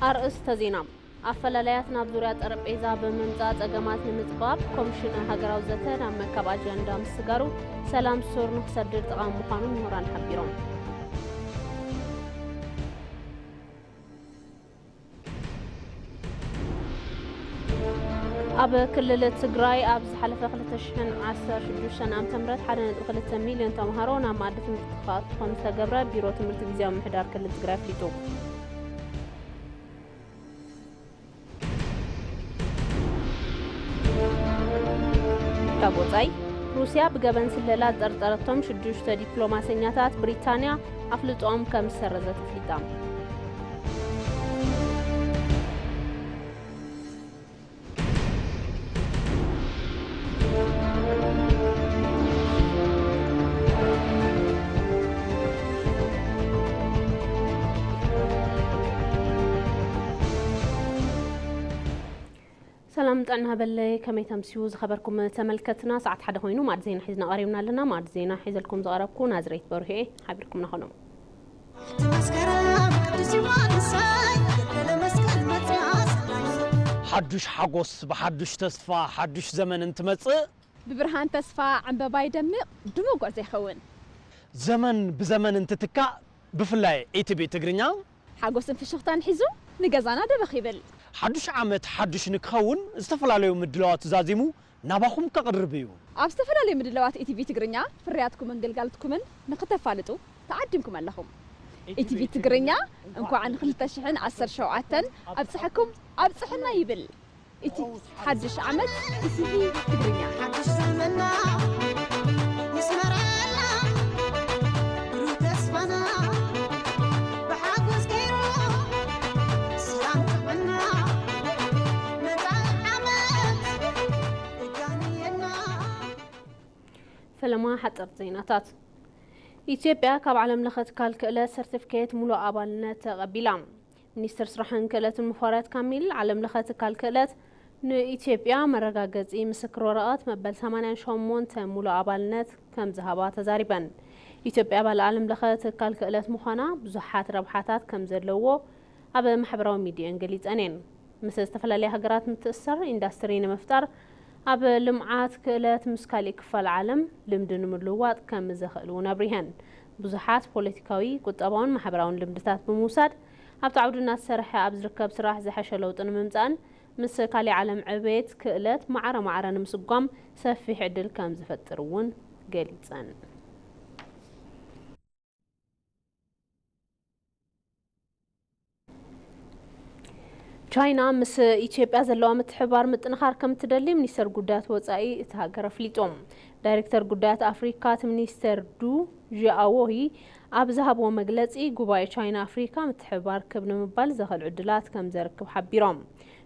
ኣርእስተ ዜና። ኣፈላላያት ናብ ዙርያ ጠረጴዛ ብምምጻእ ጸገማት ንምጽባብ ኮሚሽን ሃገራዊ ዘተ ናብ መካብ ኣጀንዳ ምስጋሩ፣ ሰላም ሱር ንክሰድድ ጠቓሚ ምዃኑ ምሁራን ሓቢሮም። ኣብ ክልል ትግራይ ኣብ ዝሓለፈ ክልተ ሽሕን ዓሰርተ ሽዱሽተን ዓመተ ምህረት ሓደ ነጥቢ ክልተ ሚልዮን ተምሃሮ ናብ መኣዲ ትምህርቲ ክኣቱ ከም ዝተገብረ ቢሮ ትምህርቲ ግዝያዊ ምምሕዳር ክልል ትግራይ ኣፍሊጡ። ካብ ወጻኢ፣ ሩስያ ብገበን ስለላ ዝጠርጠረቶም ሽዱሽተ ዲፕሎማሰኛታት ብሪታንያ ኣፍልጦኦም ከም ዝሰረዘት ኣፍሊጣ። ሰላም ጥዕና በለይ፣ ከመይ ተምስዩ ዝኸበርኩም ተመልከትና? ሰዓት ሓደ ኮይኑ ማዕድ ዜና ሒዝና ቀሪብና ኣለና። ማዕድ ዜና ሒዘልኩም ዝቐረብኩ ናዝሬት በርሄ። ሓቢርኩም ናኾኖም። ሓዱሽ ሓጎስ ብሓዱሽ ተስፋ ሓዱሽ ዘመን እንትመጽእ፣ ብብርሃን ተስፋ ዕምበባ ይደምቕ፣ ድሙቕ ጉዕዞ ይኸውን። ዘመን ብዘመን እንትትካእ፣ ብፍላይ ኢቲቪ ትግርኛ ሓጎስን ፍሽኽታን ሒዙ ንገዛና ደበኽ ይብል። ሓዱሽ ዓመት ሓዱሽ ንክኸውን ዝተፈላለዩ ምድላዋት ዛዚሙ ናባኹም ከቕርብ እዩ። ኣብ ዝተፈላለዩ ምድላዋት ኢቲቪ ትግርኛ ፍርያትኩምን ግልጋሎትኩምን ንክተፋልጡ ተዓዲምኩም ኣለኹም። ኢቲቪ ትግርኛ እንኳዕ ን ክልተ ሽሕን ዓሰርተ ሸውዓተን ኣብጽሐኩም ኣብጽሐና ይብል። እቲ ሓድሽ ዓመት ኢቲቪ ትግርኛ። ሓድሽ ዘመንና ይስመረልና ብሩህ ተስፋና ብሓጎስ ገይሩ ሰላም ጥዕና መጻኢ ዓመት ይጋንየና። ፈለማ ሓጸርቲ ዜናታት። ኢትዮጵያ ካብ ዓለም ለኸ ትካል ክእለት ሰርቲፊኬት ሙሉእ ኣባልነት ተቐቢላ። ሚኒስትር ስራሕን ክእለትን ሙፈሪያት ካሚል፣ ዓለም ለኸ ትካል ክእለት ንኢትዮጵያ መረጋገጺ ምስክር ወረቐት መበል ሰማንያን ሸሞንተ ሙሉእ ኣባልነት ከም ዝሃባ ተዛሪበን። ኢትዮጵያ ኣባል ዓለም ለኸ ትካል ክእለት ምዃና ብዙሓት ረብሓታት ከም ዘለዎ ኣብ ማሕበራዊ ሚድየን ገሊጸን እየን። ምስ ዝተፈላለያ ሃገራት ምትእስሳር ኢንዳስትሪ ንምፍጣር፣ ኣብ ልምዓት ክእለት ምስ ካሊእ ክፋል ዓለም ልምዲ ንምልውዋጥ ከም ዘኽእል እውን ኣብሪሀን። ብዙሓት ፖለቲካዊ፣ ቁጠባውን ማሕበራውን ልምድታት ብምውሳድ ኣብቲ ዓውዲ እናተሰርሐ ኣብ ዝርከብ ስራሕ ዝሐሸ ለውጢ ንምምጻእን ምስ ካሊእ ዓለም ዕቤት ክእለት ማዕረ ማዕረ ንምስጓም ሰፊሕ ዕድል ከም ዝፈጥር እውን ገሊጸን። ቻይና ምስ ኢትዮጵያ ዘለዋ ምትሕብባር ምጥንኻር ከም ትደሊ ሚኒስተር ጉዳያት ወጻኢ እታ ሃገር ኣፍሊጡ። ዳይሬክተር ጉዳያት ኣፍሪካ እቲ ሚኒስተር ዱ ዢኣዎሂ ኣብ ዝሃብዎ መግለጺ፣ ጉባኤ ቻይና ኣፍሪካ ምትሕብባር ክብ ንምባል ዘኽእል ዕድላት ከም ዘርክብ ሓቢሮም።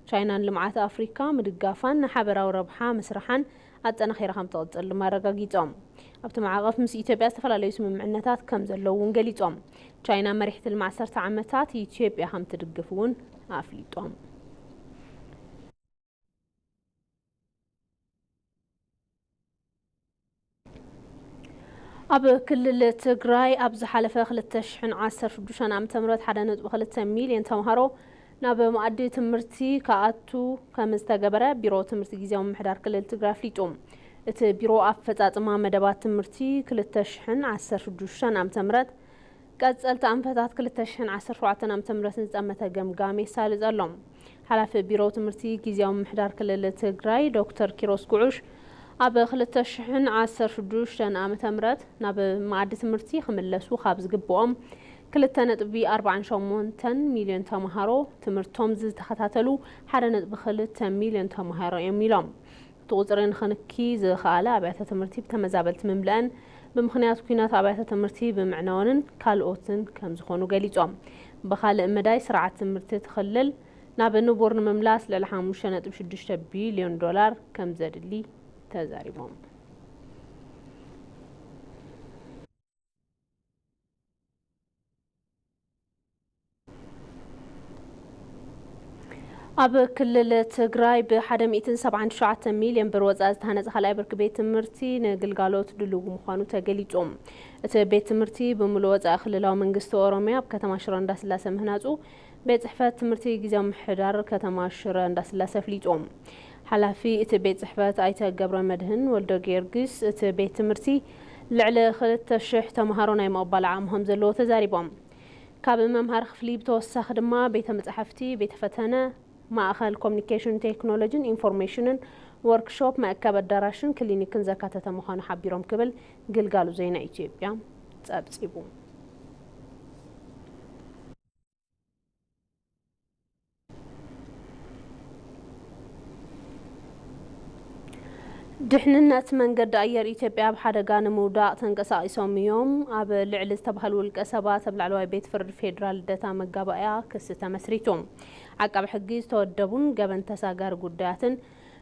ቻይና ንልምዓት ኣፍሪካ ምድጋፋን ንሓበራዊ ረብሓ ምስራሓን ኣጠናኺራ ከም ትቕጽል ድማ ኣረጋጊጾም። ኣብቲ ማዕቐፍ ምስ ኢትዮጵያ ዝተፈላለዩ ስምምዕነታት ከም ዘለዉ እውን ገሊጾም። ቻይና መሪሕቲ ልምዓት ዓሰርተ ዓመታት ኢትዮጵያ ከም ትድግፍ እውን ኣፍሊጦም። ኣብ ክልል ትግራይ ኣብ ዝሓለፈ ክልተ ሽሕን ዓሰርተ ሽዱሽተን ዓመተ ምህረት ሓደ ነጥቢ ክልተ ሚልዮን ተምሃሮ ናብ መኣዲ ትምህርቲ ክኣቱ ከም ዝተገበረ ቢሮ ትምህርቲ ግዝያዊ ምምሕዳር ክልል ትግራይ ኣፍሊጡ። እቲ ቢሮ ኣፈጻጽማ መደባት ትምህርቲ ክልተ ሽሕን ዓሰርተ ሽዱሽተን ዓመተ ምህረት ቀጸልቲ ኣንፈታት ክልተ ሽሕን ዓሰርተ ሸውዓተን ዓመተ ምህረት ንዝጠመተ ገምጋም የሳልጥ ኣሎ። ሓላፊ ቢሮ ትምህርቲ ግዝያዊ ምምሕዳር ክልል ትግራይ ዶክተር ኪሮስ ጉዑሽ፣ ኣብ ክልተ ሽሕን ዓሰርተ ሽዱሽተን ዓመተ ምህረት ናብ መኣዲ ትምህርቲ ክምለሱ ካብ ዝግብኦም ክልተ ነጥቢ ኣርባዓን ሸሞንተን ሚልዮን ተምሃሮ ትምህርቶም ዝተኸታተሉ ሓደ ነጥቢ ክልተ ሚልዮን ተምሃሮ እዮም ኢሎም። እቲ ቁጽሪ ንኽንኪ ዝኸኣለ ኣብያተ ትምህርቲ ብተመዛበልቲ ምምልአን ብምኽንያት ኲናት ኣብያተ ትምህርቲ ብምዕናወንን ካልኦትን ከም ዝኾኑ ገሊጾም። ብኻልእ መዳይ ስርዓት ትምህርቲ እቲ ክልል ናብ ንቡር ንምምላስ ልዕሊ ሓሙሽተ ነጥቢ ሽዱሽተ ቢልዮን ዶላር ከም ዘድሊ ተዛሪቦም። ኣብ ክልል ትግራይ ብሓደ ሚእትን ሰብዓን ትሽዓተ ሚልዮን ብር ወፃኢ ዝተሃነፀ ካልኣይ ብርኪ ቤት ትምህርቲ ንግልጋሎት ድልው ምዃኑ ተገሊፁ። እቲ ቤት ትምህርቲ ብምሉእ ወፃኢ ክልላዊ መንግስቲ ኦሮሚያ ኣብ ከተማ ሽረ እንዳስላሰ ምህናፁ ቤት ጽሕፈት ትምህርቲ ግዝያዊ ምምሕዳር ከተማ ሽረ እንዳስላሴ ኣፍሊጡ። ሓላፊ እቲ ቤት ጽሕፈት ኣይተ ገብረ መድህን ወልደ ጊዮርጊስ፣ እቲ ቤት ትምህርቲ ልዕሊ ክልተ ሽሕ ተምሃሮ ናይ ምቕባል ዓቕሚ ከም ዘለዎ ተዛሪቦም። ካብ መምሃሪ ክፍሊ ብተወሳኺ ድማ ቤተ መጻሕፍቲ፣ ቤተ ፈተነ፣ ማእኸል ኮሙኒኬሽን ቴክኖሎጂን ኢንፎርሜሽንን፣ ወርክሾፕ፣ መእከቢ ኣዳራሽን ክሊኒክን ዘካተተ ምዃኑ ሓቢሮም ክብል ግልጋሉ ዜና ኢትዮጵያ ጸብጺቡ። ድሕንነት መንገዲ ኣየር ኢትዮጵያ ኣብ ሓደጋ ንምውዳቕ ተንቀሳቒሶም እዮም ኣብ ልዕሊ ዝተባህሉ ውልቀ ሰባት ኣብ ላዕለዋይ ቤት ፍርዲ ፌዴራል ልደታ መጋባእያ ክሲ ተመስሪቱ። ዓቃቢ ሕጊ ዝተወደቡን ገበን ተሳጋሪ ጉዳያትን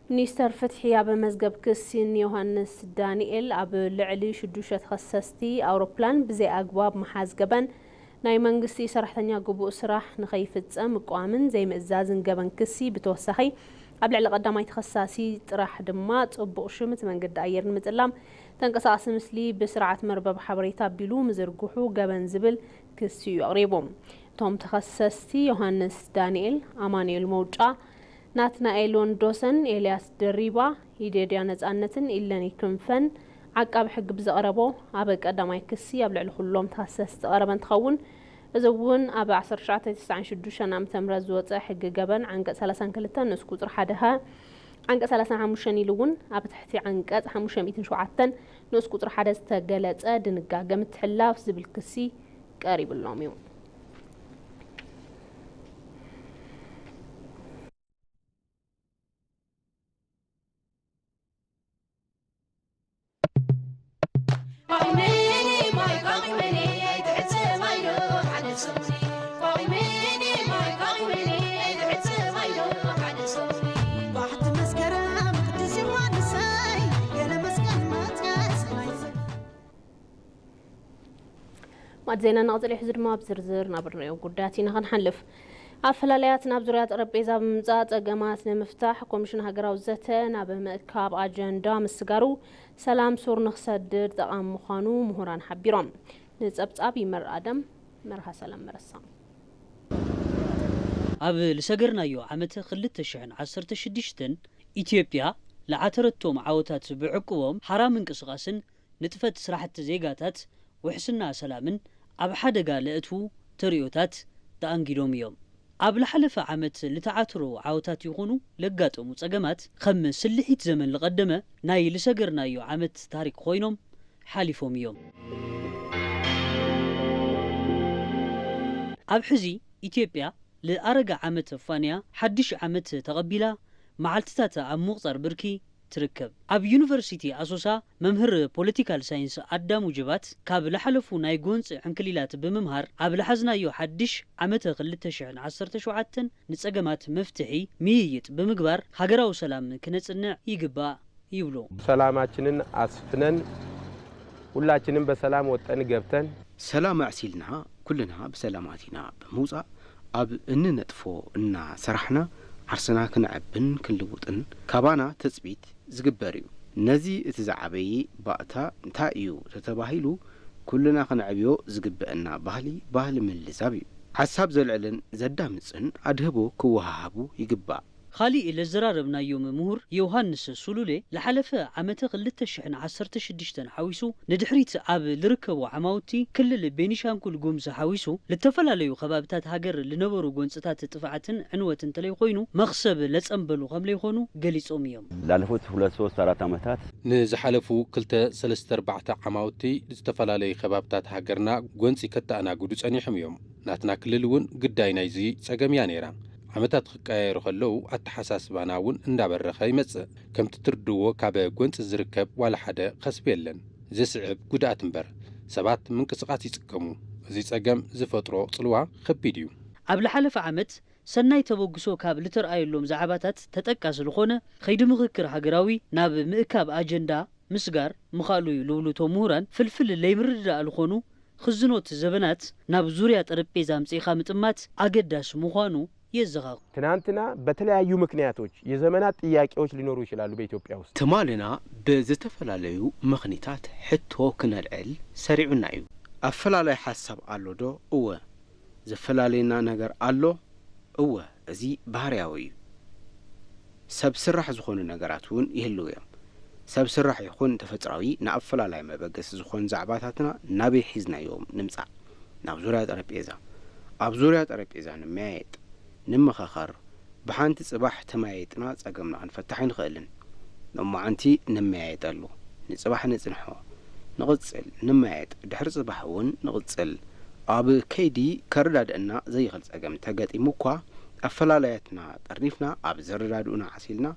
ሚኒስተር ፍትሒ ኣብ መዝገብ ክሲ ንዮሃንስ ዳንኤል ኣብ ልዕሊ ሽዱሽተ ተኸሰስቲ ኣውሮፕላን ብዘይ ኣግባብ ምሓዝ ገበን ናይ መንግስቲ ሰራሕተኛ ግቡእ ስራሕ ንኸይፍጸም ምቅዋምን ዘይምእዛዝን ገበን ክሲ ብተወሳኺ ኣብ ልዕሊ ቀዳማይ ተኸሳሲ ጥራሕ ድማ ጽቡቕ ሽም እቲ መንገዲ ኣየር ንምጽላም ተንቀሳቓሲ ምስሊ ብስርዓት መርበብ ሓበሬታ ኣቢሉ ምዝርግሑ ገበን ዝብል ክሲ እዩ ኣቕሪቡ። እቶም ተኸሰስቲ ዮሃንስ ዳንኤል፣ ኣማኑኤል መውጫ፣ ናትናኤል ወንዶሰን፣ ኤልያስ ደሪባ፣ ኢደድያ ነጻነትን ኢለኒ ክንፈን ዓቃቢ ሕጊ ብዘቕረቦ ኣብ ቀዳማይ ክሲ ኣብ ልዕሊ ኩሎም ተኸሰስቲ ዝቐረበ እንትኸውን፣ እዚ እውን ኣብ ዓሰርተ ትሽዓተ ተስዓን ሽዱሽተን ዓመተ ምህረት ዝወጸ ሕጊ ገበን ዓንቀጽ ሰላሳን ክልተን ንኡስ ቁጽሪ ሓደ ሀ ዓንቀጽ ሰላሳን ሓሙሽተን ኢሉ እውን ኣብ ትሕቲ ዓንቀጽ ሓሙሽተ ሚእትን ሸውዓተን ንኡስ ቁጽሪ ሓደ ዝተገለጸ ድንጋገ ምትሕልላፍ ዝብል ክሲ ቀሪብሎም እዩ። ማዕድ ዜና እናቐጸለ፣ ሕዚ ድማ ኣብ ዝርዝር ናብ እንሪኦ ጉዳያት ኢና ክንሓልፍ። ኣፈላላያት ናብ ዙርያ ጠረጴዛ ብምምጻእ ጸገማት ንምፍታሕ ኮሚሽን ሃገራዊ ዘተ ናብ ምእካብ ኣጀንዳ ምስጋሩ ሰላም ሱር ንኽሰድድ ጠቓሚ ምዃኑ ምሁራን ሓቢሮም። ንጸብጻብ ይመር ኣደም፣ መርሃ ሰላም መረሳ። ኣብ ልሰገርናዮ ዓመተ ክልተ ሽሕን ዓሰርተ ሽዱሽተን ኢትዮጵያ ለዓተረቶም ዓወታት ብዕቅቦም ሓራ ምንቅስቓስን ንጥፈት ስራሕቲ ዜጋታት ውሕስና ሰላምን ኣብ ሓደጋ ለእትዉ ተርእዮታት ተኣንጊዶም እዮም። ኣብ ለሓለፈ ዓመት ልተዓትሩ ዓወታት ይኹኑ ለጋጠሙ ጸገማት ከም ስልሒት ዘመን ልቐደመ ናይ ልሰገርናዮ ዓመት ታሪክ ኮይኖም ሓሊፎም እዮም። ኣብ ሕዚ ኢትዮጵያ ልኣረገ ዓመት ኣፋንያ ሓድሽ ዓመት ተቐቢላ መዓልትታት ኣብ ምቑጻር ብርኪ ትርከብ። ኣብ ዩኒቨርሲቲ ኣሶሳ መምህር ፖለቲካል ሳይንስ ኣዳሙ ጅባት ካብ ለሓለፉ ናይ ጎንፂ ዕንክሊላት ብምምሃር ኣብ ለሓዝናዮ ሓድሽ ዓመተ ክልተ ሽሕን ዓሰርተ ሸውዓተን ንፀገማት መፍትሒ ምይይጥ ብምግባር ሃገራዊ ሰላም ክነፅንዕ ይግባእ ይብሉ። ሰላማችንን ኣስፍነን ሁላችንም በሰላም ወጠን ገብተን ሰላም ኣዕሲልና ኩልና ብሰላም ኣቲና ብምውጻእ ኣብ እንነጥፎ እናሰራሕና ዓርስና ክነዕብን ክንልውጥን ካባና ትጽቢት ዝግበር እዩ። ነዚ እቲ ዝዓበየ ባእታ እንታይ እዩ ተተባሂሉ ኩልና ክንዕብዮ ዝግበአና ባህሊ ባህሊ ምልዛብ እዩ። ሓሳብ ዘልዕልን ዘዳምጽን ኣድህቦ ክወሃሃቡ ይግባእ። ካሊእ ለዘራረብናዮም ምሁር ዮሃንስ ሱሉሌ፣ ለሓለፈ ዓመተ ክልተ ሽሕን ዓሰርተ ሽዱሽተን ሓዊሱ ንድሕሪት ኣብ ልርከቡ ዓማውቲ ክልል ቤኒሻንጉል ጉምዝ ሓዊሱ ልተፈላለዩ ከባብታት ሃገር ልነበሩ ጎንፅታት ጥፍዓትን ዕንወት እንተለይኮይኑ መኽሰብ ለፀንበሉ ከምለይኾኑ ገሊፆም እዮም። ላለፉት ሁለት ሶስት አራት ዓመታት ንዝሓለፉ ክልተ ሰለስተ ኣርባዕተ ዓማውቲ ዝተፈላለዩ ከባብታት ሃገርና ጎንፂ ከተኣናግዱ ፀኒሖም እዮም። ናትና ክልል እውን ግዳይ ናይዚ ፀገም እያ ነይራ። ዓመታት ክቀያየሩ ከለዉ ኣተሓሳስባና እውን እንዳበረኸ ይመጽእ። ከምቲ ትርድዎ ካብ ጎንጺ ዝርከብ ዋላ ሓደ ኸስቢ የለን። ዝስዕብ ጉድኣት እምበር ሰባት ምንቅስቓስ ይጽገሙ። እዚ ጸገም ዝፈጥሮ ጽልዋ ኸቢድ እዩ። ኣብ ልሓለፈ ዓመት ሰናይ ተበግሶ ካብ ልተርኣየሎም ዛዕባታት ተጠቃሲ ልኾነ ኸይዲ ምኽክር ሃገራዊ ናብ ምእካብ ኣጀንዳ ምስጋር ምኻሉ እዩ ልብሉ እቶም ምሁራን፣ ፍልፍል ለይምርድዳእ ልኾኑ ኽዝኖት ዘበናት ናብ ዙርያ ጠረጴዛ ኣምጺእኻ ምጥማት ኣገዳሲ ምዃኑ የዘኻኽሩ። ትናንትና በተለያዩ ምክንያቶች የዘመናት ጥያቄዎች ሊኖሩ ይችላሉ በኢትዮጵያ ውስጥ። ትማልና ብዝተፈላለዩ ምኽኒታት ሕቶ ክነልዕል ሰሪዑና እዩ። ኣፈላላይ ሓሳብ ኣሎ ዶ? እወ። ዘፈላልየና ነገር ኣሎ? እወ፣ እዚ ባህርያዊ እዩ። ሰብ ስራሕ ዝኾኑ ነገራት እውን ይህልዉ እዮም። ሰብ ስራሕ ይኹን ተፈጥራዊ ንኣፈላላይ መበገሲ ዝኾኑ ዛዕባታትና ናበይ ሒዝናዮም ንምጻእ? ናብ ዙርያ ጠረጴዛ። ኣብ ዙርያ ጠረጴዛ ንመያየጥ፣ ንመኻኸር። ብሓንቲ ጽባሕ ተመያይጥና ጸገምና ክንፈትሕ ኣይንኽእልን። ሎማዓንቲ ንመያየጠሉ፣ ንጽባሕ ንጽንሖ፣ ንቕጽል፣ ንመያየጥ፣ ድሕሪ ጽባሕ እውን ንቕጽል። ኣብ ከይዲ ከረዳድአና ዘይኽእል ጸገም እንተገጢሙ እኳ፣ ኣፈላላያትና ጠርኒፍና ኣብ ዘረዳድኡና ዓሲልና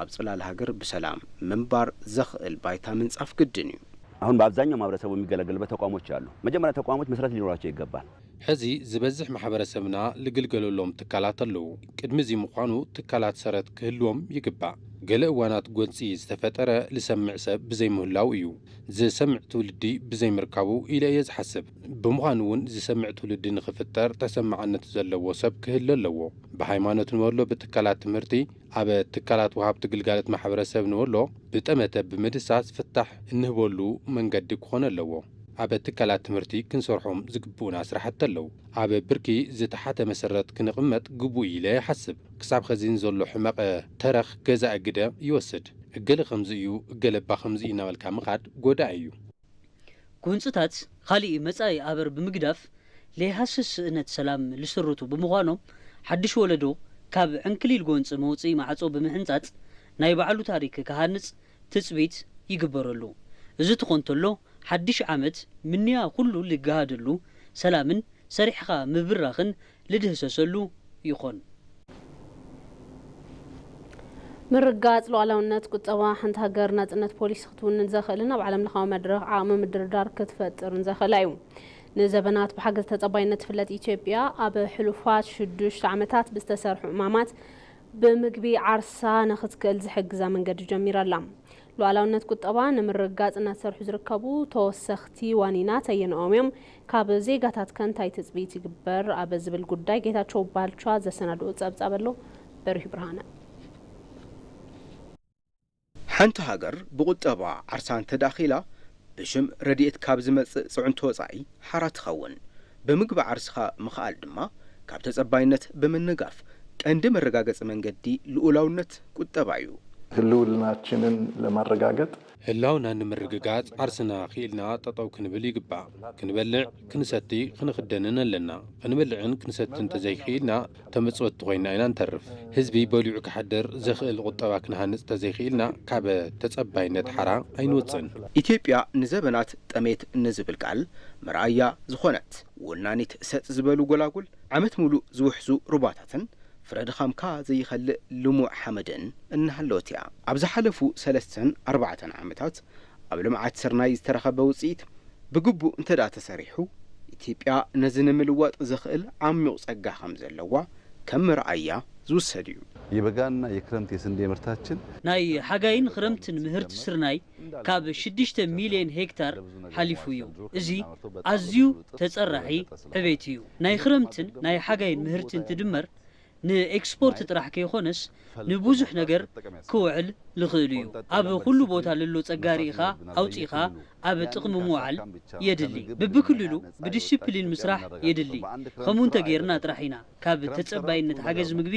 ኣብ ጽላል ሃገር ብሰላም ምንባር ዘኽእል ባይታ ምንጻፍ ግድን እዩ። አሁን በአብዛኛው ማህበረሰቡ የሚገለገልበት ተቋሞች አሉ። መጀመሪያ ተቋሞች መሰረት ሊኖራቸው ይገባል። ሕዚ ዝበዝሕ ማሕበረሰብና ልግልገለሎም ትካላት ኣለዉ። ቅድሚ እዚ ምዃኑ ትካላት ሰረት ክህልዎም ይግባእ። ገለ እዋናት ጎንፂ ዝተፈጠረ ልሰምዕ ሰብ ብዘይምህላው እዩ። ዝሰምዕ ትውልዲ ብዘይምርካቡ ኢለ እየ ዝሓስብ። ብምዃኑ እውን ዝሰምዕ ትውልዲ ንኽፍጠር ተሰማዕነት ዘለዎ ሰብ ክህሉ ኣለዎ። ብሃይማኖት ንበሎ ብትካላት ትምህርቲ ኣብ ትካላት ወሃብቲ ግልጋሎት ማሕበረሰብ ንበሎ ብጠመተ ብምድሳስ ፍታሕ እንህበሉ መንገዲ ክኾን ኣለዎ። ኣብ ትካላት ትምህርቲ ክንሰርሖም ዝግብኡና ስራሕቲ ኣለዉ። ኣብ ብርኪ ዝተሓተ መሰረት ክንቕመጥ ግቡእ ኢለ ይሓስብ። ክሳብ ኸዚ ንዘሎ ሕመቐ ተረኽ ገዛኢ ግደ ይወስድ። እገለ ከምዚ እዩ፣ እገለባ ከምዚ እዩ እናበልካ ምኻድ ጎዳኢ እዩ። ጎንፅታት ካሊእ መፃኢ ኣበር ብምግዳፍ ለይሃስስ ስእነት ሰላም ልስርቱ ብምዃኖም ሓድሽ ወለዶ ካብ ዕንክሊል ጎንፂ መውፅኢ ማዕፆ ብምሕንፃፅ ናይ ባዕሉ ታሪክ ክሃንፅ ትፅቢት ይግበረሉ። እዚ ትኾን ተሎ ሓድሽ ዓመት ምንያ ኩሉ ልገሃደሉ ሰላምን ሰሪሕኻ ምብራኽን ልድህሰሰሉ ይኾን። ምርጋጽ ሉዓላውነት ቁጠባ ሓንቲ ሃገር ናጽነት ፖሊሲ ክትውንን ዘኽእልን ኣብ ዓለም ለኻዊ መድረኽ ዓቕሚ ምድርዳር ክትፈጥርን ዘኽእላ እዩ። ንዘበናት ብሓገዝ ተጸባይነት ትፍለጥ ኢትዮጵያ ኣብ ሕሉፋት ሽዱሽተ ዓመታት ብዝተሰርሑ ዕማማት ብምግቢ ዓርሳ ንኽትክእል ዝሕግዛ መንገዲ ጀሚራ ኣላ። ሉዓላውነት ቁጠባ ንምርግጋጽ እናተሰርሑ ዝርከቡ ተወሰኽቲ ዋኒናት ኣየንኦም እዮም? ካብ ዜጋታትከ እንታይ ትጽቢት ይግበር ኣብ ዝብል ጉዳይ ጌታቸው ባልቻ ዘሰናድኦ ጸብጻብ ኣሎ። በሪሁ ብርሃነ። ሓንቲ ሃገር ብቁጠባ ዓርሳ እንተደኣ ኽኢላ፣ ብሽም ረድኤት ካብ ዝመጽእ ጽዕንቶ ወጻኢ ሓራ ትኸውን። ብምግቢ ዓርስኻ ምኽኣል ድማ ካብ ተጸባይነት ብምንጋፍ ቀንዲ መረጋገጺ መንገዲ ልኡላውነት ቁጠባ እዩ። ህልውናችንን ለማረጋገጥ ህላውና ንምርግጋጽ ዓርስና ኽኢልና ጠጠው ክንብል ይግባእ። ክንበልዕ፣ ክንሰቲ፣ ክንኽደንን ኣለና። ክንበልዕን ክንሰትን ተዘይኽኢልና ተመጽወቲ ኮይና ኢና ንተርፍ። ህዝቢ በሊዑ ክሓድር ዘኽእል ቁጠባ ክንሃንጽ ተዘይኽኢልና ካብ ተጸባይነት ሓራ ኣይንወጽእን። ኢትዮጵያ ንዘበናት ጠሜት ንዝብል ቃል መርኣያ ዝኾነት ወናኒት ሰጥ ዝበሉ ጎላጉል ዓመት ሙሉእ ዝውሕዙ ሩባታትን ፍረ ድኻምካ ዘይኸልእ ልሙዕ ሓመድን እናሃለወት እያ። ኣብ ዝሓለፉ ሰለስተን ኣርባዕተን ዓመታት ኣብ ልምዓት ስርናይ ዝተረኸበ ውፅኢት ብግቡእ እንተ ደኣ ተሰሪሑ ኢትዮጵያ ነዚ ንምልዋጥ ዘኽእል ዓሚቕ ፀጋ ከም ዘለዋ ከም መርኣያ ዝውሰድ እዩ። የበጋና የክረምት የስንዴ ምርታችን ናይ ሓጋይን ክረምትን ምህርቲ ስርናይ ካብ ሽዱሽተ ሚልዮን ሄክታር ሓሊፉ እዩ። እዚ ኣዝዩ ተጸራሒ ዕቤት እዩ። ናይ ክረምትን ናይ ሓጋይን ምህርቲ እንትድመር ንኤክስፖርት ጥራሕ ከይኾነስ ንብዙሕ ነገር ክውዕል ልኽእል እዩ። ኣብ ኩሉ ቦታ ልሎ ጸጋ ርኢኻ ኣውጺኻ ኣብ ጥቕሚ ምውዓል የድሊ። ብብክልሉ ብዲሲፕሊን ምስራሕ የድሊ። ከምኡ እንተጌርና ጥራሕ ኢና ካብ ተጸባይነት ሓገዝ ምግቢ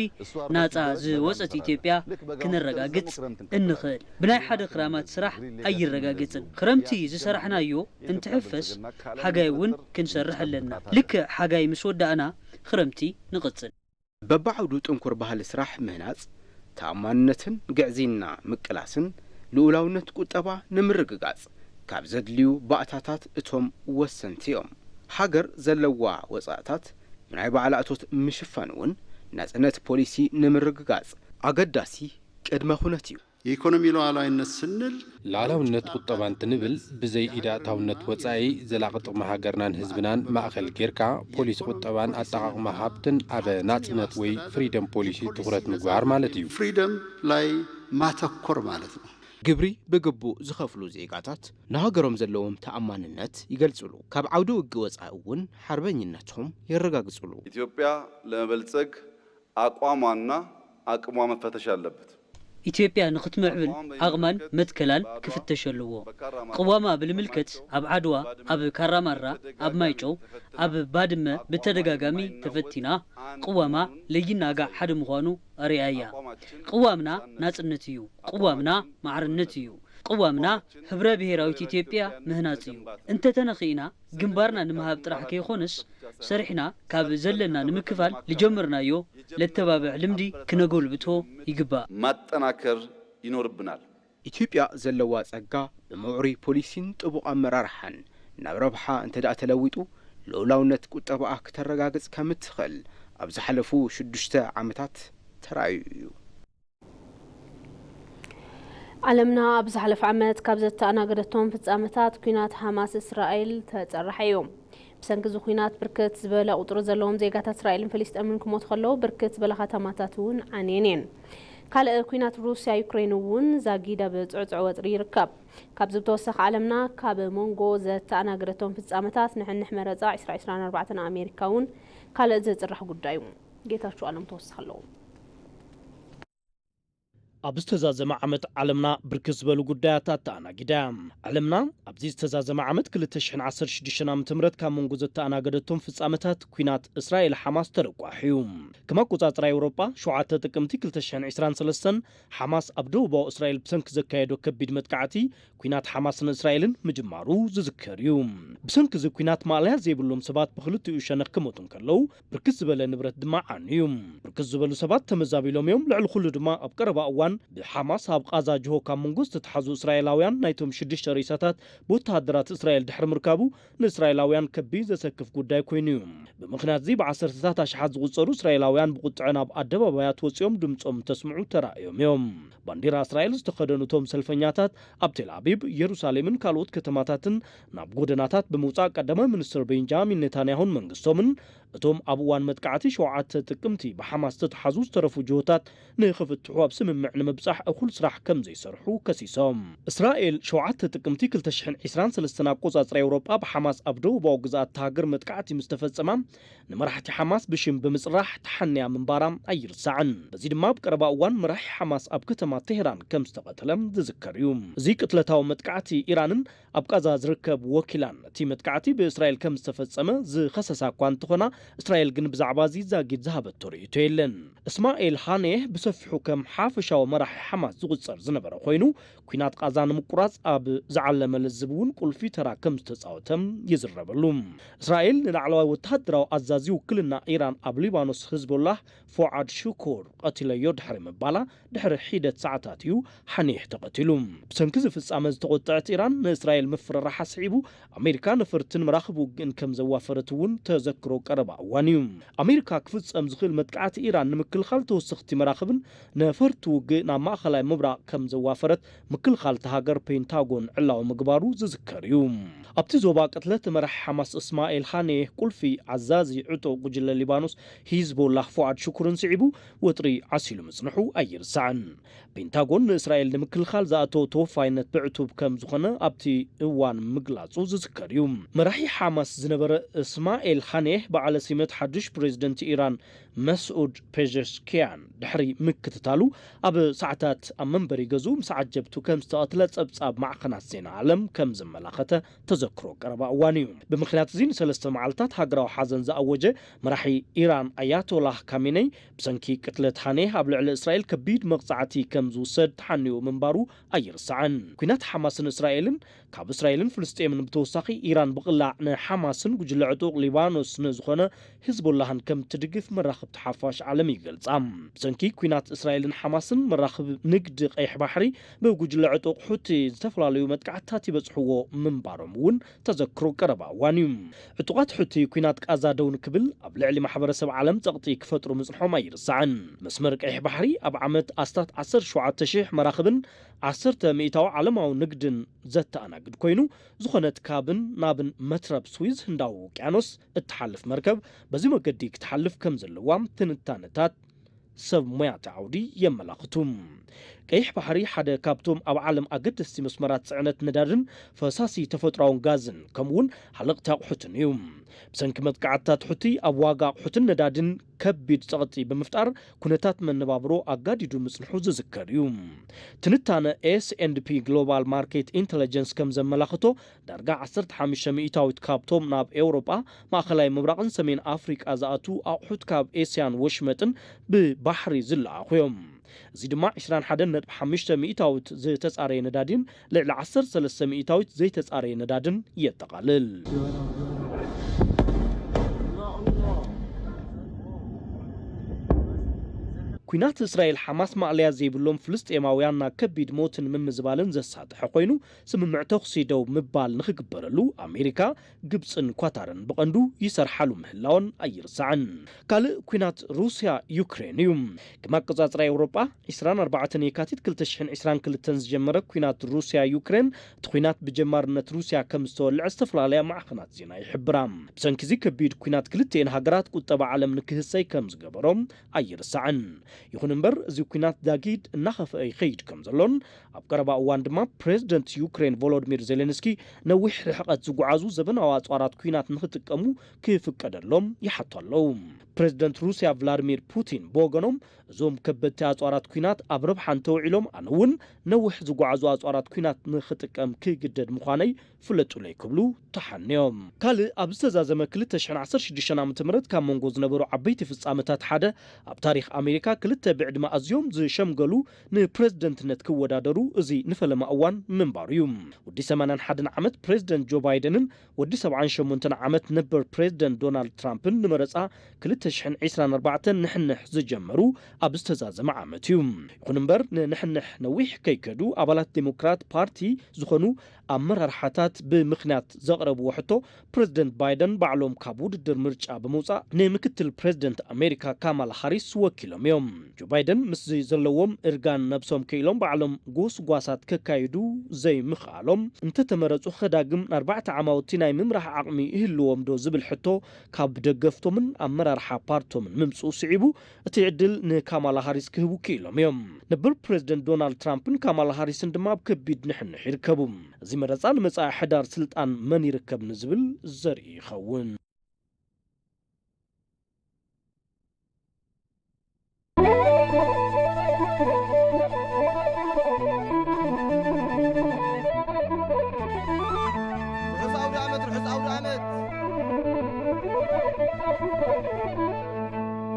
ናጻ ዝወጸት ኢትዮጵያ ክነረጋግጽ እንኽእል። ብናይ ሓደ ክራማት ስራሕ ኣይረጋገጽን። ክረምቲ ዝሰራሕናዮ እንትሕፈስ ሓጋይ እውን ክንሰርሕ ኣለና። ልክዕ ሓጋይ ምስ ወዳእና ክረምቲ ንቕጽል። በብዓውዱ ጥንኩር ባህሊ ስራሕ ምህናጽ፣ ተኣማንነትን ግዕዝይና ምቅላስን ልኡላውነት ቁጠባ ንምርግጋጽ ካብ ዘድልዩ ባእታታት እቶም ወሰንቲ እዮም። ሃገር ዘለዋ ወጻእታት ብናይ ባዕላ እቶት ምሽፋን እውን ናጽነት ፖሊሲ ንምርግጋጽ ኣገዳሲ ቅድመ ኩነት እዩ። የኢኮኖሚ ሉዓላዊነት ስንል ሉዓላውነት ቁጠባ እንትንብል ብዘይ ኢድ ኣእታውነት ወጻኢ ዘላቒ ጥቕሚ ሃገርናን ህዝብናን ማእኸል ጌርካ ፖሊሲ ቁጠባን ኣጠቓቕማ ሃብትን ኣብ ናጽነት ወይ ፍሪደም ፖሊሲ ትኹረት ምግባር ማለት እዩ። ፍሪደም ላይ ማተኮር ማለት ነው። ግብሪ ብግቡእ ዝኸፍሉ ዜጋታት ንሃገሮም ዘለዎም ተኣማንነት ይገልጽሉ። ካብ ዓውዲ ውግእ ወጻኢ እውን ሓርበኝነቶም የረጋግጽሉ። ኢትዮጵያ ለመበልጸግ አቋሟና አቅሟ መፈተሽ አለበት። ኢትዮጵያ ንኽትምዕብል ዓቕማን መትከላን ክፍተሽ ኣለዎ። ቅዋማ ብልምልከት ኣብ ዓድዋ፣ ኣብ ካራማራ፣ ኣብ ማይጨው፣ ኣብ ባድመ ብተደጋጋሚ ተፈቲና። ቅዋማ ለይናጋዕ ሓደ ምዃኑ ኣርኣያ። ቅዋምና ናጽነት እዩ። ቅዋምና ማዕርነት እዩ። ቅዋምና ህብረ ብሔራዊት ኢትዮጵያ ምህናጽ እዩ። እንተተነኺእና ግንባርና ንምሃብ ጥራሕ ከይኾነስ፣ ሰሪሕና ካብ ዘለና ንምክፋል ልጀመርናዮ ለተባብዕ ልምዲ ክነጎልብቶ ይግባእ። ማጠናከር ይኖርብናል። ኢትዮጵያ ዘለዋ ጸጋ ብምዕሩይ ፖሊሲን ጥቡቕ ኣመራርሓን ናብ ረብሓ እንተ ደኣ ተለዊጡ፣ ልኡላውነት ቁጠባኣ ክተረጋግጽ ከም እትኽእል ኣብ ዝሓለፉ ሽዱሽተ ዓመታት ተራእዩ እዩ። ዓለምና ኣብ ዝሓለፈ ዓመት ካብ ዘተኣናገደቶም ፍጻመታት ኲናት ሓማስ እስራኤል ተጸራሒ እዩ። ብሰንኪ እዚ ኲናት ብርክት ዝበለ ቁጽሪ ዘለዎም ዜጋታት እስራኤልን ፍልስጤምን ክሞቱ ከለዉ፣ ብርክት ዝበላ ከተማታት እውን ዓንየን እየን። ካልእ ኲናት ሩስያ ዩክሬን እውን ዛጊድ ኣብ ጽዕጹዕ ወጥሪ ይርከብ። ካብዚ ብተወሳኺ ዓለምና ካብ መንጎ ዘተኣናገደቶም ፍጻመታት ንሕንሕ መረጻ ዕስራ ዕስራን ኣርባዕተን ኣሜሪካ እውን ካልእ ዘጽርሕ ጉዳይ እዩ። ጌታቸው ኣለም ተወሳኺ ኣለዎ። ኣብ ዝተዛዘመ ዓመት ዓለምና ብርክት ዝበሉ ጉዳያት ኣተኣናጊዳ እያ። ዓለምና ኣብዚ ዝተዛዘመ ዓመት ክልተ ሽሕን ዓሰርተ ሽዱሽተን ዓመተ ምህረት ካብ መንጎ ዘተኣናገደቶም ፍጻመታት ኲናት እስራኤል ሓማስ ተለቋሒ እዩ። ከም ኣቆጻጽራ ኤውሮጳ ሸውዓተ ጥቅምቲ ክልተ ሽሕን ዕስራን ሰለስተን ሓማስ ኣብ ደቡባዊ እስራኤል ብሰንኪ ዘካየዶ ከቢድ መጥቃዕቲ ኲናት ሓማስን እስራኤልን ምጅማሩ ዝዝከር እዩ። ብሰንኪ እዚ ኲናት ማእለያ ዘይብሎም ሰባት ብኽልቲኡ ሸነኽ ክሞቱ እንከለዉ ብርክት ዝበለ ንብረት ድማ ዓንዩ እዩ። ብርክት ዝበሉ ሰባት ተመዛቢሎም እዮም። ልዕሊ ኩሉ ድማ ኣብ ቀረባ እዋን ብሓማስ ኣብ ቓዛ ጅሆ ካብ መንጎ ዝተተሓዙ እስራኤላውያን ናይቶም ሽዱሽተ ሬሳታት ብወተሃደራት እስራኤል ድሕሪ ምርካቡ ንእስራኤላውያን ከቢድ ዘሰክፍ ጉዳይ ኮይኑ እዩ። ብምኽንያት እዚ ብዓሰርተታት ኣሽሓት ዝቑጸሩ እስራኤላውያን ብቑጥዐ ናብ ኣደባባያት ወጺኦም ድምጾም እንተስምዑ ተራእዮም እዮም። ባንዲራ እስራኤል ዝተኸደኑ እቶም ሰልፈኛታት ኣብ ቴል ኣቪቭ፣ ኢየሩሳሌምን ካልኦት ከተማታትን ናብ ጎደናታት ብምውጻእ ቀዳማይ ሚኒስትር ቤንጃሚን ኔታንያሁን መንግስቶምን እቶም ኣብ እዋን መጥቃዕቲ ሸውዓተ ጥቅምቲ ብሓማስ ዝተተሓዙ ዝተረፉ ጅሆታት ንኽፍትሑ ኣብ ስምምዕ ንምብጻሕ እኹል ስራሕ ከም ዘይሰርሑ ከሲሶም። እስራኤል ሸውዓተ ጥቅምቲ ክልተ ሽሕን ዕስራን ሰለስተን ኣቆጻጽራ ኤውሮጳ ብሓማስ ኣብ ደቡባዊ ግዝኣት እታ ሃገር መጥቃዕቲ ምስ ተፈጸማ ንመራሕቲ ሓማስ ብሽም ብምጽራሕ ተሓንያ ምንባራ ኣይርሳዕን። በዚ ድማ ኣብ ቀረባ እዋን መራሒ ሓማስ ኣብ ከተማ ቴህራን ከም ዝተቐተለ ዝዝከር እዩ። እዚ ቅትለታዊ መጥቃዕቲ ኢራንን ኣብ ቃዛ ዝርከብ ወኪላን እቲ መጥቃዕቲ ብእስራኤል ከም ዝተፈጸመ ዝኸሰሳ እኳ እንተኾና፣ እስራኤል ግን ብዛዕባ እዚ ዛጊድ ዝሃበቶ ርእይቶ የለን። እስማኤል ሃኔህ ብሰፊሑ ከም ሓፈሻዊ መራሒ ሓማስ ዝቑጸር ዝነበረ ኮይኑ፣ ኲናት ቃዛ ንምቁራጽ ኣብ ዝዓለመ ለዝብ እውን ቁልፊ ተራ ከም ዝተጻወተ ይዝረበሉ። እስራኤል ንላዕለዋይ ወተሃደራዊ ኣዛዚ ውክልና ኢራን ኣብ ሊባኖስ ህዝቦላህ ፎዓድ ሽኩር ቀቲለዮ ድሕሪ ምባላ ድሕሪ ሒደት ሰዓታት እዩ ሓኒሕ ተቐቲሉ። ብሰንኪ እዚ ፍጻመ ዝተቖጠዐት ኢራን ንእስራኤል ምፍርራሕ ኣስዒቡ ኣሜሪካ ነፈርትን መራኽብ ውግእን ከም ዘዋፈረት እውን ተዘክሮ ቀረባ እዋን እዩ። ኣሜሪካ ክፍጸም ዝኽእል መጥቃዕቲ ኢራን ንምክልኻል ተወሰኽቲ መራኽብን ነፈርቲ ውግእ ናብ ማእኸላይ ምብራቕ ከም ዘዋፈረት ምክልኻል እታ ሃገር ፔንታጎን ዕላዊ ምግባሩ ዝዝከር እዩ። ኣብቲ ዞባ ቅትለት መራሒ ሓማስ እስማኤል ሃኔህ ቁልፊ ዓዛዚ ዕጡቕ ጉጅለ ሊባኖስ ሂዝቦላህ ፉኣድ ሽኩርን ስዒቡ ወጥሪ ዓሲሉ ምጽንሑ ኣይርሳዕን። ፔንታጎን ንእስራኤል ንምክልኻል ዝኣተዎ ተወፋይነት ብዕቱብ ከም ዝኾነ ኣብቲ እዋን ምግላጹ ዝዝከር እዩ። መራሒ ሓማስ ዝነበረ እስማኤል ሃኔህ በዓለ ሲመት ሓድሽ ፕሬዝደንት ኢራን መስኡድ ፔዘሽኪያን ድሕሪ ምክትታሉ ኣብ ሰዓታት ኣብ መንበሪ ገዝኡ ምስ ዓጀብቱ ከም ዝተቐትለ ጸብጻብ ማዕኸናት ዜና ዓለም ከም ዘመላኸተ ተዘክሮ ቀረባ እዋን እዩ። ብምኽንያት እዚ ንሰለስተ መዓልታት ሃገራዊ ሓዘን ዝኣወጀ መራሒ ኢራን ኣያቶላህ ካሜነይ ብሰንኪ ቅትለት ሃኔህ ኣብ ልዕሊ እስራኤል ከቢድ መቕጻዕቲ ከም ዝውሰድ ተሓንዩ ምንባሩ ኣይርሳዕን። ኲናት ሓማስን እስራኤልን ካብ እስራኤልን ፍልስጤምን ብተወሳኺ ኢራን ብቕላዕ ንሓማስን ጉጅለ ዕጡቕ ሊባኖስ ንዝኾነ ሂዝቦላህን ከም ትድግፍ መራኽብቲ ሓፋሽ ዓለም ይገልጻ። ብሰንኪ ኲናት እስራኤልን ሓማስን መራኽብ ንግዲ ቀይሕ ባሕሪ ብጉጅለ ዕጡቕ ሑቲ ዝተፈላለዩ መጥቃዕትታት ይበጽሕዎ ምንባሮም እውን ተዘክሮ ቀረባ እዋን እዩ። ዕጡቓት ሑቲ ኲናት ቃዛ ደው ንክብል ኣብ ልዕሊ ማሕበረሰብ ዓለም ጸቕጢ ክፈጥሩ ምጽንሖም ኣይርሳዕን። መስመር ቀይሕ ባሕሪ ኣብ ዓመት ኣስታት ዓሰርተ ሸውዓተ ሽሕ መራኽብን ዓሰርተ ሚእታዊ ዓለማዊ ንግድን ዘተኣናግድ ኮይኑ፣ ዝኾነት ካብን ናብን መትረብ ስዊዝ ህንዳዊ ውቅያኖስ እትሓልፍ መርከብ በዚ መገዲ ክትሓልፍ ከም ዘለዋ ትንታነታት ሰብ ሞያቲ ዓውዲ የመላኽቱ። ቀይሕ ባሕሪ ሓደ ካብቶም ኣብ ዓለም ኣገደስቲ መስመራት ጽዕነት ነዳድን ፈሳሲ ተፈጥሮኣውን ጋዝን ከምኡውን ሓለቕቲ ኣቑሑትን እዩ። ብሰንኪ መጥቃዕትታት ሑቲ ኣብ ዋጋ ኣቑሑትን ነዳድን ከቢድ ጸቕጢ ብምፍጣር ኩነታት መነባብሮ ኣጋዲዱ ምጽንሑ ዝዝከር እዩ። ትንታነ ኤስ ኤንድ ፒ ግሎባል ማርኬት ኢንተለጀንስ ከም ዘመላኽቶ ዳርጋ ዓሰርተ ሓሙሽተ ሚእታዊት ካብቶም ናብ ኤውሮጳ፣ ማእኸላይ ምብራቕን ሰሜን ኣፍሪቃ ዝኣቱ ኣቑሑት ካብ ኤስያን ወሽመጥን ብባሕሪ ዝለኣኹ እዮም። እዚ ድማ ዕስራን ሓደን ነጥቢ ሓሙሽተ ሚእታዊት ዝተጻረየ ነዳዲን ልዕሊ ዓሰርተ ሰለስተ ሚእታዊት ዘይተጻረየ ነዳድን የጠቓልል። ኲናት እስራኤል ሓማስ ማእለያ ዘይብሎም ፍልስጤማውያን ናብ ከቢድ ሞትን ምምዝባልን ዘሳጥሐ ኮይኑ፣ ስምምዕ ተኹሲ ደው ምባል ንኽግበረሉ ኣሜሪካ፣ ግብጽን ኳታርን ብቐንዱ ይሰርሓሉ ምህላወን ኣይርሳዕን። ካልእ ኲናት ሩስያ ዩክሬን እዩ። ከም ኣቆጻጽራ ኤውሮጳ፣ ዕስራን ኣርባዕተን የካቲት ክልተ ሽሕን ዕስራን ክልተን ዝጀመረ ኲናት ሩስያ ዩክሬን፣ እቲ ኲናት ብጀማርነት ሩስያ ከም ዝተወልዐ ዝተፈላለያ ማዕኸናት ዜና ይሕብራ። ብሰንኪ እዚ ከቢድ ኲናት ክልቲኤን ሃገራት ቁጠባ ዓለም ንክህሰይ ከም ዝገበሮ ኣይርሳዕን። ይኹን እምበር፣ እዚ ኲናት ዳጊድ እናኸፍአ ይኸይድ ከም ዘሎን ኣብ ቀረባ እዋን ድማ ፕሬዝደንት ዩክሬን ቮሎዲሚር ዜሌንስኪ ነዊሕ ርሕቐት ዝጓዓዙ ዘበናዊ ኣጽዋራት ኲናት ንኽጥቀሙ ክፍቀደሎም ይሓቱ ኣለዉ። ፕሬዝደንት ሩስያ ቭላድሚር ፑቲን ብወገኖም፣ እዞም ከበድቲ ኣጽዋራት ኲናት ኣብ ረብሓ እንተውዒሎም፣ ኣነ እውን ነዊሕ ዝጓዓዙ ኣጽዋራት ኲናት ንኽጥቀም ክግደድ ምዃነይ ፍለጡለይ ክብሉ ተሓንዮም። ካልእ ኣብ ዝተዛዘመ ክልተ ሽሕን ዓሰርተ ሽዱሽተን ዓመተ ምህረት ካብ መንጎ ዝነበሩ ዓበይቲ ፍጻመታት ሓደ፣ ኣብ ታሪኽ ኣሜሪካ ክልተ ብዕድመ ኣዝዮም ዝሸምገሉ ንፕሬዝደንትነት ክወዳደሩ፣ እዚ ንፈለማ እዋን ምንባሩ እዩ። ወዲ ሰማንያን ሓደን ዓመት ፕሬዝደንት ጆ ባይደንን ወዲ ሰብዓን ሸሞንተን ዓመት ነበር ፕሬዝደንት ዶናልድ ትራምፕን ንመረጻ ክልተ ሽሕን ዕስራን ኣርባዕተን ንሕንሕ ዝጀመሩ ኣብ ዝተዛዘመ ዓመት እዩ። ይኹን እምበር፣ ንንሕንሕ ነዊሕ ከይከዱ፣ ኣባላት ዴሞክራት ፓርቲ ዝኾኑ ኣመራርሓታት ብምኽንያት ዘቕረብዎ ሕቶ፣ ፕሬዝደንት ባይደን ባዕሎም ካብ ውድድር ምርጫ ብምውጻእ ንምክትል ፕሬዝደንት ኣሜሪካ ካማላ ሃሪስ ወኪሎም እዮም። ጆ ባይደን ምስዚ ዘለዎም እርጋን ነብሶም ክኢሎም ባዕሎም ጎስጓሳት ከካይዱ ዘይምኽኣሎም፣ እንተተመረጹ ከዳግም ንኣርባዕተ ዓማውቲ ናይ ምምራሕ ዓቕሚ ይህልዎም ዶ ዝብል ሕቶ ካብ ደገፍቶምን ኣመራርሓ ፓርቶምን ምምጽኡ ስዒቡ፣ እቲ ዕድል ንካማላ ሃሪስ ክህቡ ክኢሎም እዮም። ነበር ፕሬዝደንት ዶናልድ ትራምፕን ካማላ ሃሪስን ድማ ኣብ ከቢድ ንሕንሕ ይርከቡ። እዚ መረጻ ንመጻኢ ሕዳር ስልጣን መን ይርከብ ንዝብል ዘርኢ ይኸውን። ርሑስ ኣውደ ዓመት፣ ርሑስ ኣውደ ዓመት።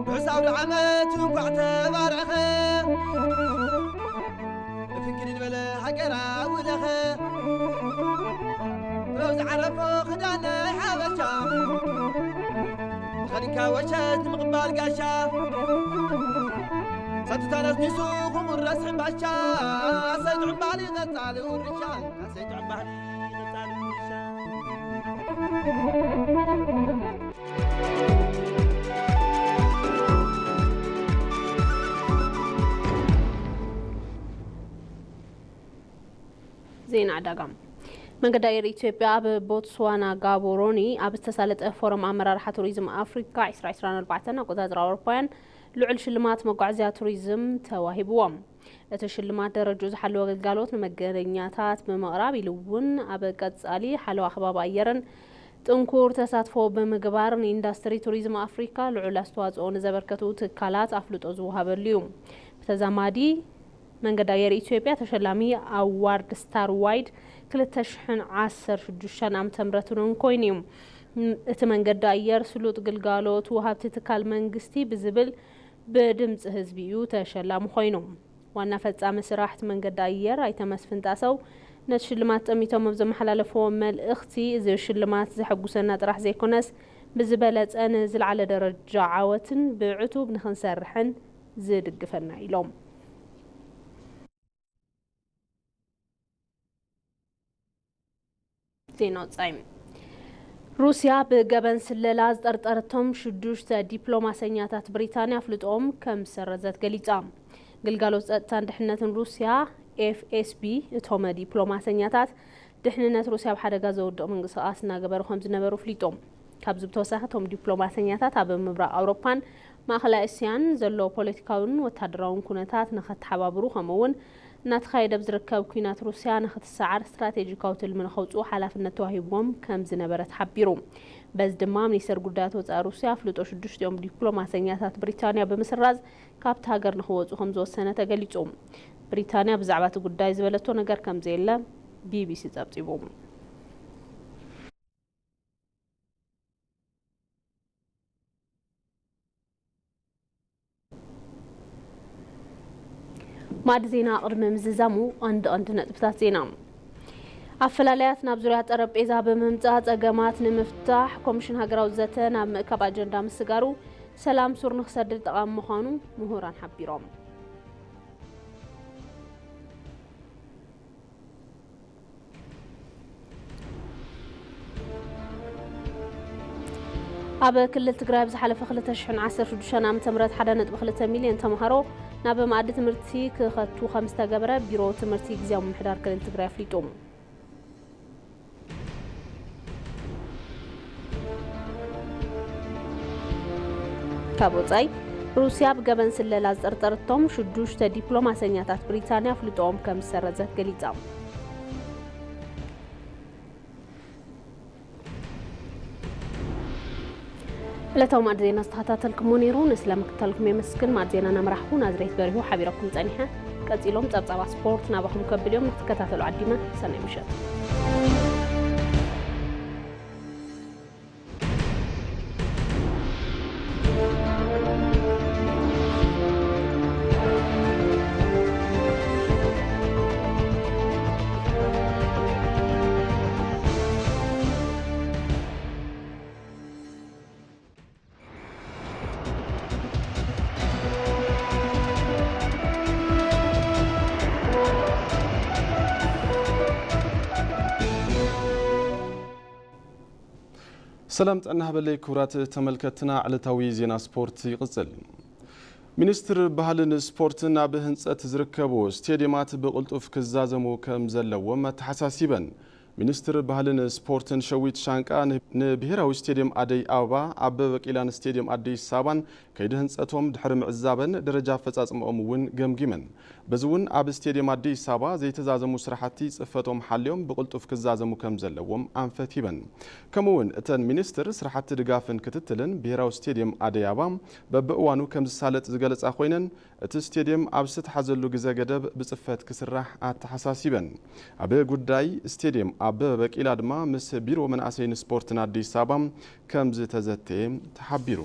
ርሑስ ኣውደ ዓመት እንኳዕ ተባረኸ። ብፍንክል ዝበለ ሃገራዊ ለኸ። ጥበብ ዝዓረፎ ክዳን ናይ ሓበሻ። ተኸዲንካ ወሸት ንምቕባል ጋሻ። ሰትታ ነስኒሱ ክቑረስ ሕምባሻ። ኣሰይ ጥዑም ባህሊ ቀጻሊ ውርሻ። ኣሰይ ጥዑም ባህሊ ቀጻሊ ውርሻ። ዜና ዕዳጋ። መንገዲ ኣየር ኢትዮጵያ ኣብ ቦትስዋና ጋቦሮኒ ኣብ ዝተሳለጠ ፎረም ኣመራርሓ ቱሪዝም ኣፍሪካ ዕስራ ዕስራን ኣርባዕተን ኣቆጻጽራ ኣውሮፓውያን ልዑል ሽልማት መጓዓዝያ ቱሪዝም ተዋሂብዎም። እቲ ሽልማት ደረጃኡ ዝሓለወ ኣገልጋሎት ንመገኛታት ብምቕራብ ኢሉ እውን ኣብ ቀጻሊ ሓለዋ ከባቢ ኣየርን ጥንኩር ተሳትፎ ብምግባር ንኢንዳስትሪ ቱሪዝም ኣፍሪካ ልዑል ኣስተዋፅኦ ንዘበርከቱ ትካላት ኣፍልጦ ዝወሃበሉ እዩ። ብተዛማዲ መንገዲ ኣየር ኢትዮጵያ ተሸላሚ ኣዋርድ ስታር ዋይድ ክልተ ሽሕን ዓሰርተ ሽዱሽተን ዓመተ ምህረት እውን ኮይኑ እዩ። እቲ መንገዲ ኣየር ስሉጥ ግልጋሎት ወሃብቲ ትካል መንግስቲ ብዝብል ብድምፂ ህዝቢ እዩ ተሸላሚ ኮይኑ። ዋና ፈጻሚ ስራሕ እቲ መንገዲ ኣየር ኣይተ መስፍን ጣሰው ነቲ ሽልማት ጠሚቶም ኣብ ዘመሓላለፍዎ መልእኽቲ፣ እዚ ሽልማት ዘሐጉሰና ጥራሕ ዘይኮነስ ብዝበለጸ ንዝለዓለ ደረጃ ዓወትን ብዕቱብ ንኽንሰርሕን ዝድግፈና ኢሎም። ዜና ወጻኢ። ሩስያ ብገበን ስለላ ዝጠርጠረቶም ሽዱሽተ ዲፕሎማሰኛታት ብሪጣንያ ኣፍልጦኦም ከም ዝሰረዘት ገሊጻ። ግልጋሎት ጸጥታን ድሕነትን ሩስያ፣ ኤፍ ኤስ ቢ፣ እቶም ዲፕሎማሰኛታት ድሕንነት ሩስያ ኣብ ሓደጋ ዘውድቕ ምንቅስቓስ እናገበሩ ከም ዝነበሩ ኣፍሊጡ። ካብዚ ብተወሳኺ እቶም ዲፕሎማሰኛታት ኣብ ምብራቕ ኣውሮፓን ማእኸላይ እስያን ዘሎ ፖለቲካውን ወታደራውን ኩነታት ንኸተሓባብሩ፣ ከምኡ እውን እናተኻየደ ኣብ ዝርከብ ኲናት ሩስያ ንኽትሰዓር ስትራቴጂካዊ ትልሚ ንኸውፅኡ ሓላፍነት ተዋሂብዎም ከም ዝነበረ ተሓቢሩ። በዚ ድማ ሚኒስተር ጉዳያት ወፃኢ ሩስያ ኣፍልጦ ሽዱሽቲኦም ዲፕሎማሰኛታት ብሪታንያ ብምስራዝ ካብቲ ሃገር ንኽወፁ ከም ዝወሰነ ተገሊፁ። ብሪታንያ ብዛዕባ እቲ ጉዳይ ዝበለቶ ነገር ከም ዘየለ ቢቢሲ ፀብፂቡ። ማዕድ ዜና ቅድሚ ምዝዛሙ ቀንዲ ቀንዲ ነጥብታት ዜና። ኣፈላላያት ናብ ዙርያ ጠረጴዛ ብምምጻእ ጸገማት ንምፍታሕ ኮሚሽን ሃገራዊ ዘተ ናብ ምእካብ ኣጀንዳ ምስጋሩ ሰላም ሱር ንክሰድድ ጠቓሚ ምዃኑ ምሁራን ሓቢሮም። ኣብ ክልል ትግራይ ኣብ ዝሓለፈ ክልተ ሽሕን ዓሰርተ ሽዱሽተን ዓመተ ምህረት ሓደ ነጥቢ ክልተ ሚልዮን ተምሃሮ ናብ መኣዲ ትምህርቲ ክኸቱ ከም ዝተገበረ ቢሮ ትምህርቲ ግዝያዊ ምምሕዳር ክልል ትግራይ ኣፍሊጡ። ካብ ወጻኢ፣ ሩስያ ብገበን ስለላ ዝጠርጠረቶም ሽዱሽተ ዲፕሎማሰኛታት ብሪታንያ ኣፍልጦኦም ከም ዝሰረዘት ገሊጻ። ዕለታዊ ማዕድ ዜና ዝተኸታተልኩሞ ነይሩ። ንስለ ምክትታልኩም የመስግን። ማዕድ ዜና እናመራሕኩ ናዝሬት በሪሁ ሓቢረኩም ጸኒሐ። ቀጺሎም ጸብጻባት ስፖርት ናባኹም ከብል እዮም። ንክትከታተሉ ዓዲመ። ሰናይ ምሸት። ሰላም ጥዕና ሃበለይ ክቡራት ተመልከትና፣ ዕለታዊ ዜና ስፖርት ይቕጽል። ሚኒስትር ባህልን ስፖርትን ኣብ ህንጸት ዝርከቡ ስቴዲየማት ብቕልጡፍ ክዛዘሙ ከም ዘለዎም ኣተሓሳሲበን። ሚኒስትር ባህልን ስፖርትን ሸዊት ሻንቃ ን-፣ ንብሄራዊ ስቴዲየም ኣደይ ኣበባ፣ ኣበበ ቢቂላን ስቴዲየም ኣዲስ ኣበባን ከይዲ ህንጸቶም ድሕሪ ምዕዛበን ደረጃ ኣፈጻጽምኦም እውን ገምጊመን። በዚ እውን ኣብ ስቴዲየም ኣዲስ ኣበባ ዘይተዛዘሙ ስራሕቲ ጽፈቶም ሓልዮም ብቕልጡፍ ክዛዘሙ ከም ዘለዎም ኣንፈት ሂበን። ከምኡ እውን እተን ሚኒስትር ስራሕቲ ድጋፍን ክትትልን ብሄራዊ ስቴዲየም ኣደይ ኣበባ በብእዋኑ ከም ዝሳለጥ ዝገለጻ ኮይነን፣ እቲ ስቴዲየም ኣብ ዝተሓዘሉ ግዘ ገደብ ብጽፈት ክስራሕ ኣተሓሳሲበን። ኣብ ጉዳይ ስቴዲየም ኣበበ ቢቂላ ድማ ምስ ቢሮ መናእሰይን ስፖርትን ኣዲስ ኣበባ ከም ዝተዘተየ ተሓቢሩ።